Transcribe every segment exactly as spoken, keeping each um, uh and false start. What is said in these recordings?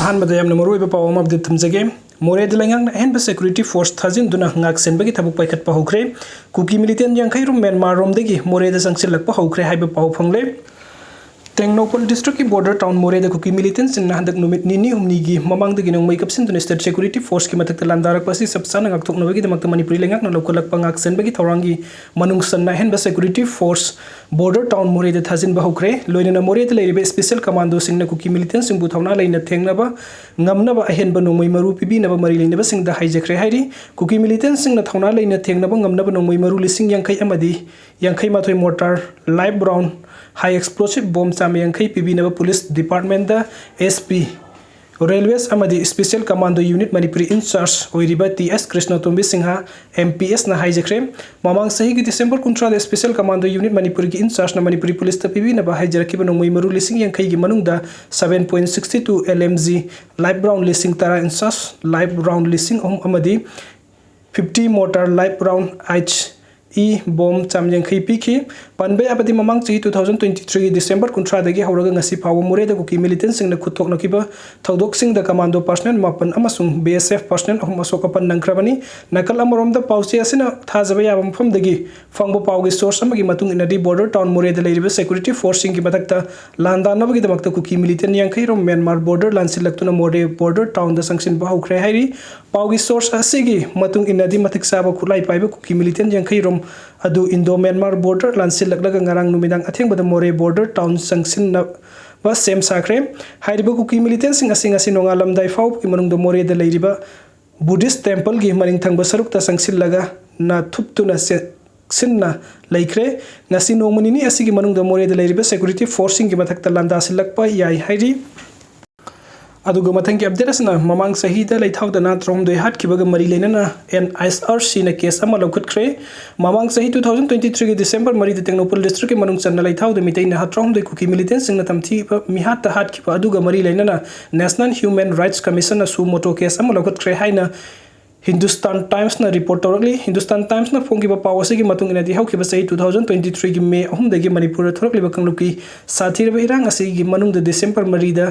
ꯑꯍꯥꯟꯕꯗ ꯌꯥꯝꯅ ꯃꯔꯨꯑꯣꯏꯕ ꯄꯥꯎ ꯑꯃ update ꯊꯝꯖꯒꯦ꯫ ꯃꯣꯔꯦꯗ ꯂꯩꯉꯥꯛꯅ ꯑꯍꯦꯟꯕ security force ꯊꯥꯖꯤꯟꯗꯨꯅ ꯉꯥꯛ ꯁꯦꯟꯕꯒꯤ ꯊꯕꯛ ꯄꯥꯏꯈꯠꯄ ꯍꯧꯈ꯭ꯔꯦ꯫ ꯀꯨꯀꯤ militant ꯌꯥꯡꯈꯩ ꯔꯣꯝ ꯃ꯭ꯌꯥꯟꯃꯥꯔ ꯔꯣꯝꯗꯒꯤ ꯃꯣꯔꯦꯗ ꯆꯪꯁꯤꯜꯂꯛꯄ ꯍꯧꯈ꯭ꯔꯦ ꯍꯥꯏꯕ ꯄꯥꯎ ꯐꯪꯂꯦ꯫ ꯇꯦꯡꯅꯧꯄꯜ district ꯀꯤ border town ꯃꯣꯔꯦꯗ ꯀꯨꯀꯤ militant ꯁꯤꯡꯅ ꯍꯟꯗꯛ ꯅꯨꯃꯤꯠ ꯅꯤꯅꯤ ꯍꯨꯝꯅꯤꯒꯤ ꯃꯃꯥꯡꯗꯒꯤ ꯅꯣꯡꯃꯩ ꯀꯥꯞꯁꯤꯟꯗꯨꯅ state security force ꯀꯤ ꯃꯊꯛꯇ ꯂꯥꯟꯗꯥꯔꯛꯄ ꯑꯁꯤ ꯆꯞ ꯆꯥꯅ ꯉꯥꯛꯊꯣꯛꯅꯕꯒꯤꯗꯃꯛꯇ ꯃꯅꯤꯄꯨꯔꯤ ꯂꯩꯉꯥꯛꯅ ꯂꯧꯈꯠꯂꯛꯄ ꯉꯥꯛ ꯁꯦꯟꯕꯒꯤ ꯊꯧꯔꯥꯡꯒꯤ ꯃꯅꯨꯡ ꯆꯟꯅ ꯑꯍꯦꯟꯕ security force border town ꯃꯣꯔꯦꯗ ꯊꯥꯖꯤꯟꯕ ꯍꯧꯈ꯭ꯔꯦ꯫ ꯂꯣꯏꯅꯅ ꯃꯣꯔꯦꯗ ꯂꯩꯔꯤꯕ special commando ꯁꯤꯡꯅ ꯀꯨꯀꯤ militant ꯁꯤꯡꯕꯨ ꯊꯧꯅꯥ ꯂꯩꯅ ꯊꯦꯡꯅꯕ ꯉꯝꯅꯕ ꯑꯍꯦꯟꯕ ꯅꯣꯡꯃꯩ ꯃꯔꯨ ꯄꯤꯕꯤꯅꯕ ꯃꯔꯤ ꯂꯩꯅꯕꯁꯤꯡꯗ ꯍꯥꯏꯖꯈ꯭ꯔꯦ ꯍꯥꯏꯔꯤ꯫ ꯀꯨꯀꯤ militant ꯁꯤꯡꯅ ꯊꯧꯅꯥ ꯂꯩꯅ ꯊꯦꯡꯅꯕ ꯉꯝꯅꯕ ꯅꯣꯡꯃꯩ ꯃꯔꯨ ꯂꯤꯁꯤꯡ ꯌꯥꯡꯈꯩ ꯑꯃꯗꯤ ꯌꯥꯡꯈꯩ ꯃꯥꯊꯣꯏ mortar, live round, high explosive bomb ꯆꯥꯝꯃ ꯌꯥꯡꯈꯩ ꯄꯤꯕꯤꯅꯕ police department ꯇ SP, railways ꯑꯃꯗꯤ special commando unit Manipuri in charge ꯑꯣꯏꯔꯤꯕ ꯇꯤ ꯑꯦꯁ ꯀ꯭ꯔꯤꯁꯅꯇꯣꯝꯕꯤ ꯁꯤꯡꯍ, M P S ꯅ ꯍꯥꯏꯖꯈ꯭ꯔꯦ꯫ ꯃꯃꯥꯡ ꯆꯍꯤꯒꯤ December ꯀꯨꯟꯊ꯭ꯔꯥꯗ special commando unit ꯃꯅꯤꯄꯨꯔꯒꯤ in charge ꯅ ꯃꯅꯤꯄꯨꯔꯤ police ꯇ ꯄꯤꯕꯤꯅꯕ ꯍꯥꯏꯖꯔꯛꯈꯤꯕ ꯅꯣꯡꯃꯩ ꯃꯔꯨ ꯂꯤꯁꯤꯡ ꯌꯥꯡꯈꯩꯒꯤ ꯃꯅꯨꯡꯗ seven point sixty two L M G, live round ꯂꯤꯁꯤꯡ ꯇꯔꯥ in charge, live round ꯂꯤꯁꯤꯡ ꯑꯍꯨꯝ ꯑꯃꯗꯤ fifty mortar, live round, H E bomb ꯆꯥꯝ ꯌꯥꯡꯈꯩ ꯄꯤꯈꯤ꯫ ꯄꯟꯕ ꯌꯥꯕꯗꯤ, ꯃꯃꯥꯡ ꯆꯍꯤ two thousand twenty three ꯒꯤ December ꯀꯨꯟꯊ꯭ꯔꯥꯗꯒꯤ ꯍꯧꯔꯒ ꯉꯁꯤ ꯐꯥꯎꯕ ꯃꯣꯔꯦꯗ ꯀꯨꯀꯤ militant ꯁꯤꯡꯅ ꯈꯨꯠ ꯊꯣꯛꯅꯈꯤꯕ ꯊꯧꯗꯣꯛꯁꯤꯡꯗ commando personnel ꯃꯥꯄꯟ ꯑꯃꯁꯨꯡ B S F personnel ꯑꯍꯨꯝ ꯑꯁꯣꯛ ꯑꯄꯟ ꯅꯪꯈ꯭ꯔꯕꯅꯤ꯫ ꯅꯥꯀꯜ ꯑꯃꯔꯣꯝꯗ, ꯄꯥꯎꯆꯦ ꯑꯁꯤꯅ ꯊꯥꯖꯕ ꯌꯥꯕ ꯃꯐꯝꯗꯒꯤ ꯐꯪꯕ ꯄꯥꯎꯒꯤ source ꯑꯃꯒꯤ ꯃꯇꯨꯡ ꯏꯟꯅꯗꯤ, border town ꯃꯣꯔꯦꯗ ꯂꯩꯔꯤꯕ security force ꯁꯤꯡꯒꯤ ꯃꯊꯛꯇ ꯂꯥꯟꯗꯥꯅꯕꯒꯤꯗꯃꯛꯇ ꯀꯨꯀꯤ militant ꯌꯥꯡꯈꯩ ꯔꯣꯝ ꯃ꯭ꯌꯥꯟꯃꯥꯔ border ꯂꯥꯟꯁꯤꯜꯂꯛꯇꯨꯅ ꯃꯣꯔꯦ border town ꯗ ꯆꯪꯁꯤꯟꯕ ꯍꯧꯈ꯭ꯔꯦ ꯍꯥꯏꯔꯤ꯫ ꯄꯥꯎꯒꯤ source ꯑꯁꯤꯒꯤ ꯃꯇꯨꯡ ꯏꯟꯅꯗꯤ, ꯃꯇꯤꯛ ꯆꯥꯕ ꯈꯨꯠꯂꯥꯏ ꯄꯥꯏꯕ ꯀꯨꯀꯤ militant ꯌꯥꯡꯈꯩ ꯔꯣꯝ ꯑꯗꯨ Indo Myanmar border ꯂꯥꯟꯁꯤꯜꯂꯛꯂꯒ ꯉꯔꯥꯡ ꯅꯨꯃꯤꯗꯥꯡ ꯑꯊꯦꯡꯕꯗ ꯃꯣꯔꯦ border town ꯆꯪꯁꯤꯟꯅꯕ ꯁꯦꯝ ꯁꯥꯈ꯭ꯔꯦ꯫ ꯍꯥꯏꯔꯤꯕ ꯀꯨꯀꯤ militant ꯁꯤꯡ ꯑꯁꯤ ꯉꯁꯤ ꯅꯣꯡꯉꯥꯜꯂꯝꯗꯥꯏ ꯐꯥꯎꯕꯒꯤ ꯃꯅꯨꯡꯗ ꯃꯣꯔꯦꯗ ꯂꯩꯔꯤꯕ Buddhist temple ꯒꯤ ꯃꯅꯤꯡ ꯊꯪꯕ ꯁꯔꯨꯛꯇ ꯆꯪꯁꯤꯜꯂꯒ ꯅꯥ ꯊꯨꯞꯇꯨꯅ ꯆꯦꯛꯁꯤꯟꯅ ꯂꯩꯈ꯭ꯔꯦ꯫ ꯉꯁꯤ ꯅꯣꯡꯃ ꯅꯤꯅꯤ ꯑꯁꯤꯒꯤ ꯃꯅꯨꯡꯗ ꯃꯣꯔꯦꯗ ꯂꯩꯔꯤꯕ security force ꯁꯤꯡꯒꯤ ꯃꯊꯛꯇ ꯂꯥꯟꯗꯥꯁꯤꯜꯂꯛꯄ ꯌꯥꯏ ꯍꯥꯏꯔꯤ꯫ ꯑꯗꯨꯒ ꯃꯊꯪꯒꯤ update ꯑꯁꯤꯅ ꯃꯃꯥꯡ ꯆꯍꯤꯗ ꯂꯩꯊꯥꯎꯗ ꯅꯥ ꯇꯔꯥꯍꯨꯝꯗꯣꯏ ꯍꯥꯠꯈꯤꯕꯒ ꯃꯔꯤ ꯂꯩꯅꯅ N H R C ꯅ case ꯑꯃ ꯂꯧꯈꯠꯈ꯭ꯔꯦ꯫ ꯃꯃꯥꯡ ꯆꯍꯤ two thousand twenty three ꯒꯤ December ꯃꯔꯤꯗ ꯇꯦꯡꯅꯧꯄꯜ district ꯀꯤ ꯃꯅꯨꯡ ꯆꯟꯅ ꯂꯩꯊꯥꯎꯗ ꯃꯤꯇꯩ ꯅꯍꯥ ꯇꯔꯥꯍꯨꯝꯗꯣꯏ ꯀꯨꯀꯤ militant ꯁꯤꯡꯅ ꯇꯝꯊꯤꯕ ꯃꯤꯍꯥꯠꯇ ꯍꯥꯠꯈꯤꯕ ꯑꯗꯨꯒ ꯃꯔꯤ ꯂꯩꯅꯅ National Human Rights Commission ꯅ suo motu case ꯑꯃ ꯂꯧꯈꯠꯈ꯭ꯔꯦ ꯍꯥꯏꯅ Hindustan Times ꯅ report ꯇꯧꯔꯛꯂꯤ꯫ Hindustan Times ꯅ ꯐꯣꯡꯈꯤꯕ ꯄꯥꯎ ꯑꯁꯤꯒꯤ ꯃꯇꯨꯡ ꯏꯟꯅꯗꯤ, ꯍꯧꯈꯤꯕ ꯆꯍꯤ two thousand twenty three ꯒꯤ May ꯑꯍꯨꯝꯗꯒꯤ ꯃꯅꯤꯄꯨꯔꯗ ꯊꯣꯛꯂꯛꯂꯤꯕ ꯀꯥꯡꯂꯨꯞꯀꯤ ꯁꯥꯊꯤꯔꯕ ꯏꯔꯥꯡ ꯑꯁꯤꯒꯤ ꯃꯅꯨꯡꯗ December ꯃꯔꯤꯗ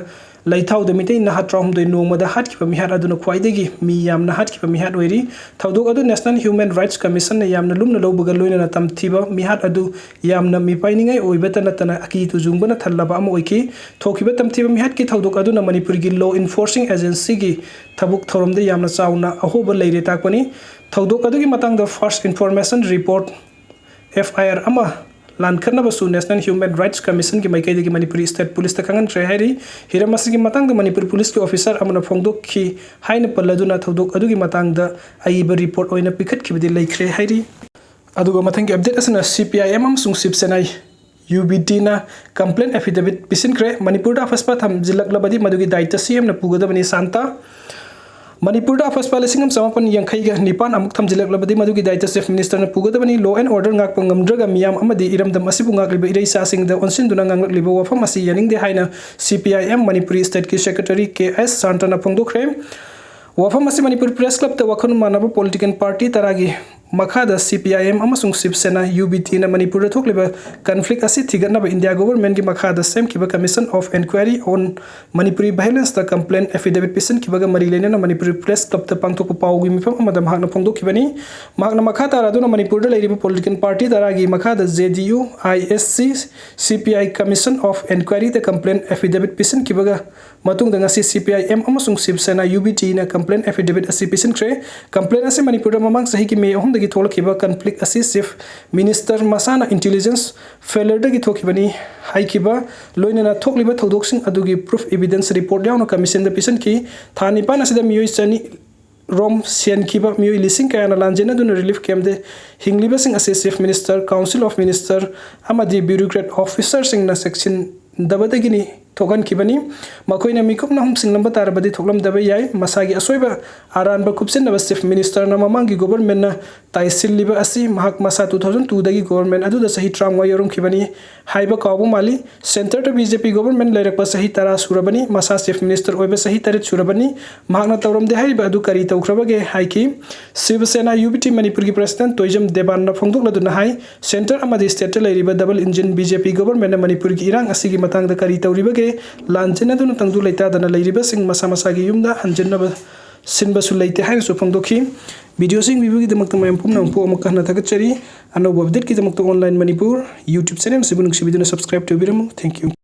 ꯂꯩꯊꯥꯎꯗ ꯃꯤꯇꯩ ꯅꯍꯥ ꯇꯔꯥꯍꯨꯝꯗꯣꯏ ꯅꯣꯡꯃꯗ ꯍꯥꯠꯈꯤꯕ ꯃꯤꯍꯥꯠ ꯑꯗꯨꯅ ꯈ꯭ꯋꯥꯏꯗꯒꯤ ꯃꯤ ꯌꯥꯝꯅ ꯍꯥꯠꯈꯤꯕ ꯃꯤꯍꯥꯠ ꯑꯣꯏꯔꯤ꯫ ꯊꯧꯗꯣꯛ ꯑꯗꯨ National Human Rights Commission ꯅ ꯌꯥꯝꯅ ꯂꯨꯝꯅ ꯂꯧꯕꯒ ꯂꯣꯏꯅꯅ ꯇꯝꯊꯤꯕ ꯃꯤꯍꯥꯠ ꯑꯗꯨ ꯌꯥꯝꯅ ꯃꯤꯄꯥꯏꯅꯤꯡꯉꯥꯏ ꯑꯣꯏꯕꯇ ꯅꯠꯇꯅ ꯑꯀꯤ ꯇꯨꯖꯨꯡꯕꯅ ꯊꯜꯂꯕ ꯑꯃ ꯑꯣꯏꯈꯤ꯫ ꯊꯣꯛꯈꯤꯕ ꯇꯝꯊꯤꯕ ꯃꯤꯍꯥꯠꯀꯤ ꯊꯧꯗꯣꯛ ꯑꯗꯨꯅ ꯃꯅꯤꯄꯨꯔꯒꯤ law enforcing agency ꯒꯤ ꯊꯕꯛ ꯊꯧꯔꯝꯗ ꯌꯥꯝꯅ ꯆꯥꯎꯅ ꯑꯍꯣꯕ ꯂꯩꯔꯦ ꯇꯥꯛꯄꯅꯤ꯫ ꯊꯧꯗꯣꯛ ꯑꯗꯨꯒꯤ ꯃꯇꯥꯡꯗ first information report, F I R ꯑꯃ ꯂꯥꯟꯈꯠꯅꯕꯁꯨ National Human Rights Commission ꯒꯤ ꯃꯥꯏꯀꯩꯗꯒꯤ ꯃꯅꯤꯄꯨꯔꯤ State Police ꯇ ꯈꯪꯍꯟꯈ꯭ꯔꯦ ꯍꯥꯏꯔꯤ꯫ ꯍꯤꯔꯝ ꯑꯁꯤꯒꯤ ꯃꯇꯥꯡꯗ ꯃꯅꯤꯄꯨꯔ Police ꯀꯤ officer ꯑꯃꯅ ꯐꯣꯡꯗꯣꯛꯈꯤ ꯍꯥꯏꯅ ꯄꯜꯂꯗꯨꯅ ꯊꯧꯗꯣꯛ ꯑꯗꯨꯒꯤ ꯃꯇꯥꯡꯗ ꯑꯏꯕ report ꯑꯣꯏꯅ ꯄꯤꯈꯠꯈꯤꯕꯗꯤ ꯂꯩꯈ꯭ꯔꯦ ꯍꯥꯏꯔꯤ꯫ ꯑꯗꯨꯒ ꯃꯊꯪꯒꯤ update ꯑꯁꯤꯅ C P I M ꯑꯃꯁꯨꯡ Shiv Sena, U B T ꯅ complaint affidavit ꯄꯤꯁꯤꯟꯈ꯭ꯔꯦ꯫ ꯃꯅꯤꯄꯨꯔꯗ ꯑꯐꯁꯄꯥ ꯊꯝꯖꯤꯜꯂꯛꯂꯕꯗꯤ ꯃꯗꯨꯒꯤ ꯗꯥꯏꯇ C M ꯅ ꯄꯨꯒꯗꯕꯅꯤ꯫ ꯁꯥꯟꯇ꯫ ꯃꯅꯤꯄꯨꯔꯗ ꯑꯐꯁꯄꯥ ꯂꯤꯁꯤꯡ ꯑꯃ ꯆꯃꯥꯄꯟ ꯌꯥꯡꯈꯩꯒ ꯅꯤꯄꯥꯟ ꯑꯃꯨꯛ ꯊꯝꯖꯤꯜꯂꯛꯂꯕꯗꯤ ꯃꯗꯨꯒꯤ ꯗꯥꯏꯇ Chief Minister ꯅ ꯄꯨꯒꯗꯕꯅꯤ꯫ Law and order ꯉꯥꯛꯄ ꯉꯝꯗ꯭ꯔꯒ ꯃꯤꯌꯥꯝ ꯑꯃꯗꯤ ꯏꯔꯝꯗꯝ ꯑꯁꯤꯕꯨ ꯉꯥꯛꯂꯤꯕ ꯏꯔꯩꯆꯥꯁꯤꯡꯗ ꯑꯣꯟꯁꯤꯟꯗꯨꯅ ꯉꯥꯡꯂꯛꯂꯤꯕ ꯋꯥꯐꯝ ꯑꯁꯤ ꯌꯥꯅꯤꯡꯗꯦ ꯍꯥꯏꯅ C P I M Manipuri State ꯀꯤ Secretary K S ꯁꯥꯟꯇꯅ ꯐꯣꯡꯗꯣꯛꯈ꯭ꯔꯦ꯫ ꯋꯥꯐꯝ ꯑꯁꯤ ꯃꯅꯤꯄꯨꯔ Press Club ꯇ ꯋꯥꯈꯜ ꯃꯥꯟꯅꯕ political party ꯇꯔꯥꯒꯤ ꯃꯈꯥꯗ C P I M ꯑꯃꯁꯨꯡ Shiv Sena, U B T ꯅ ꯃꯅꯤꯄꯨꯔꯗ ꯊꯣꯛꯂꯤꯕ conflict ꯑꯁꯤ ꯊꯤꯒꯠꯅꯕ India Government ꯀꯤ ꯃꯈꯥꯗ ꯁꯦꯝꯈꯤꯕ Commission of Inquiry on Manipuri Violence ꯇ complaint affidavit ꯄꯤꯁꯤꯟꯈꯤꯕꯒ ꯃꯔꯤ ꯂꯩꯅꯅ ꯃꯅꯤꯄꯨꯔꯤ Press Club ꯇ ꯄꯥꯡꯊꯣꯛꯄ ꯄꯥꯎꯒꯤ ꯃꯤꯐꯝ ꯑꯃꯗ ꯃꯍꯥꯛꯅ ꯐꯣꯡꯗꯣꯛꯈꯤꯕꯅꯤ꯫ ꯃꯍꯥꯛꯅ ꯃꯈꯥ ꯇꯥꯔꯗꯨꯅ ꯃꯅꯤꯄꯨꯔꯗ ꯂꯩꯔꯤꯕ political party ꯇꯔꯥꯒꯤ ꯃꯈꯥꯗ J D U, I S C, C P I Commission of Inquiry ꯇ complaint affidavit ꯄꯤꯁꯤꯟꯈꯤꯕꯒ ꯃꯇꯨꯡꯗ ꯉꯁꯤ C P I M ꯑꯃꯁꯨꯡ Shiv Sena, U B T ꯅ complaint affidavit ꯑꯁꯤ ꯄꯤꯁꯤꯟꯈ꯭ꯔꯦ꯫ Complaint ꯑꯁꯤ ꯃꯅꯤꯄꯨꯔꯗ ꯃꯃꯥꯡ ꯆꯍꯤꯒꯤ May ꯑꯍꯨꯝꯗꯒꯤ ꯊꯣꯛꯂꯛꯈꯤꯕ conflict ꯑꯁꯤ Chief Minister ꯃꯁꯥꯅ intelligence failure ꯗꯒꯤ ꯊꯣꯛꯈꯤꯕꯅꯤ ꯍꯥꯏꯈꯤꯕ, ꯂꯣꯏꯅꯅ ꯊꯣꯛꯂꯤꯕ ꯊꯧꯗꯣꯛꯁꯤꯡ ꯑꯗꯨꯒꯤ proof evidence report ꯌꯥꯎꯅ Commission ꯗ ꯄꯤꯁꯤꯟꯈꯤ꯫ ꯊꯥ ꯅꯤꯄꯥꯟ ꯑꯁꯤꯗ ꯃꯤꯑꯣꯏ ꯆꯅꯤ ꯔꯣꯝ ꯁꯦꯟꯈꯤꯕ ꯃꯤꯑꯣꯏ ꯂꯤꯁꯤꯡ ꯀꯌꯥꯅ ꯂꯥꯟꯖꯦꯟꯅꯗꯨꯅ relief camp ꯗ ꯍꯤꯡꯂꯤꯕꯁꯤꯡ ꯑꯁꯤ Chief Minister, Council of Minister ꯑꯃꯗꯤ bureaucrat officer ꯁꯤꯡꯅ ꯆꯦꯛꯁꯤꯟꯗꯕꯗꯒꯤꯅꯤ ꯊꯣꯛꯍꯟꯈꯤꯕꯅꯤ꯫ ꯃꯈꯣꯏꯅ ꯃꯤꯀꯨꯞꯅ ꯍꯨꯝꯁꯤꯡꯂꯝꯕ ꯇꯥꯔꯕꯗꯤ ꯊꯣꯛꯂꯝꯗꯕ ꯌꯥꯏ꯫ ꯃꯁꯥꯒꯤ ꯑꯁꯣꯏꯕ ꯑꯔꯥꯟꯕ ꯀꯨꯞꯁꯤꯟꯅꯕ Chief Minister ꯅ ꯃꯃꯥꯡꯒꯤ government ꯅ ꯇꯥꯏꯁꯤꯜꯂꯤꯕ ꯑꯁꯤ ꯃꯍꯥꯛ ꯃꯁꯥ two thousand two ꯗꯒꯤ government ꯑꯗꯨꯗ ꯆꯍꯤ ꯇꯔꯥꯃꯉꯥ ꯌꯧꯔꯝꯈꯤꯕꯅꯤ ꯍꯥꯏꯕ ꯀꯥꯎꯕ ꯃꯥꯜꯂꯤ꯫ Centre ꯗ B J P government ꯂꯩꯔꯛꯄ ꯆꯍꯤ ꯇꯔꯥ ꯁꯨꯔꯕꯅꯤ꯫ ꯃꯁꯥ Chief Minister ꯑꯣꯏꯕ ꯆꯍꯤ ꯇꯔꯦꯠ ꯁꯨꯔꯕꯅꯤ꯫ ꯃꯍꯥꯛꯅ ꯇꯧꯔꯝꯗꯦ ꯍꯥꯏꯔꯤꯕ ꯑꯗꯨ ꯀꯔꯤ ꯇꯧꯈ꯭ꯔꯕꯒꯦ ꯍꯥꯏꯈꯤ꯫ Shiv Sena, U B T ꯃꯅꯤꯄꯨꯔꯒꯤ President ꯇꯣꯏꯖꯝ ꯗꯦꯕꯥꯟꯅ ꯐꯣꯡꯗꯣꯛꯂꯗꯨꯅ ꯍꯥꯏ, Centre ꯑꯃꯗꯤ State ꯇ ꯂꯩꯔꯤꯕ double engine B J P government ꯅ ꯃꯅꯤꯄꯨꯔꯒꯤ ꯏꯔꯥꯡ ꯑꯁꯤꯒꯤ ꯃꯇꯥꯡꯗ ꯀꯔꯤ ꯇꯧꯔꯤꯕꯒꯦ? ꯂꯥꯟ ꯆꯦꯟꯅꯗꯨꯅ ꯇꯪꯗꯨ ꯂꯩꯇꯥꯗꯅ ꯂꯩꯔꯤꯕꯁꯤꯡ ꯃꯁꯥ ꯃꯁꯥꯒꯤ ꯌꯨꯝꯗ ꯍꯟꯖꯤꯟꯅꯕ ꯁꯤꯟꯕꯁꯨ ꯂꯩꯇꯦ ꯍꯥꯏꯅꯁꯨ ꯐꯣꯡꯗꯣꯛꯈꯤ꯫ ꯚꯤꯗꯤꯑꯣꯁꯤ ꯌꯦꯡꯕꯤꯕꯒꯤꯗꯃꯛꯇ ꯃꯌꯥꯝ ꯄꯨꯝꯅꯃꯛꯄꯨ ꯑꯃꯨꯛꯀ ꯍꯟꯅ ꯊꯥꯒꯠꯆꯔꯤ꯫ ꯑꯅꯧꯕ ꯑꯞꯗꯦꯠꯀꯤꯗꯃꯛꯇ Online Manipur YouTube ꯆꯦꯅꯦꯜꯁꯤꯕꯨ ꯅꯨꯡꯁꯤꯕꯤꯗꯨꯅ subscribe ꯇꯧꯕꯤꯔꯝꯃꯨ꯫ Thank you꯫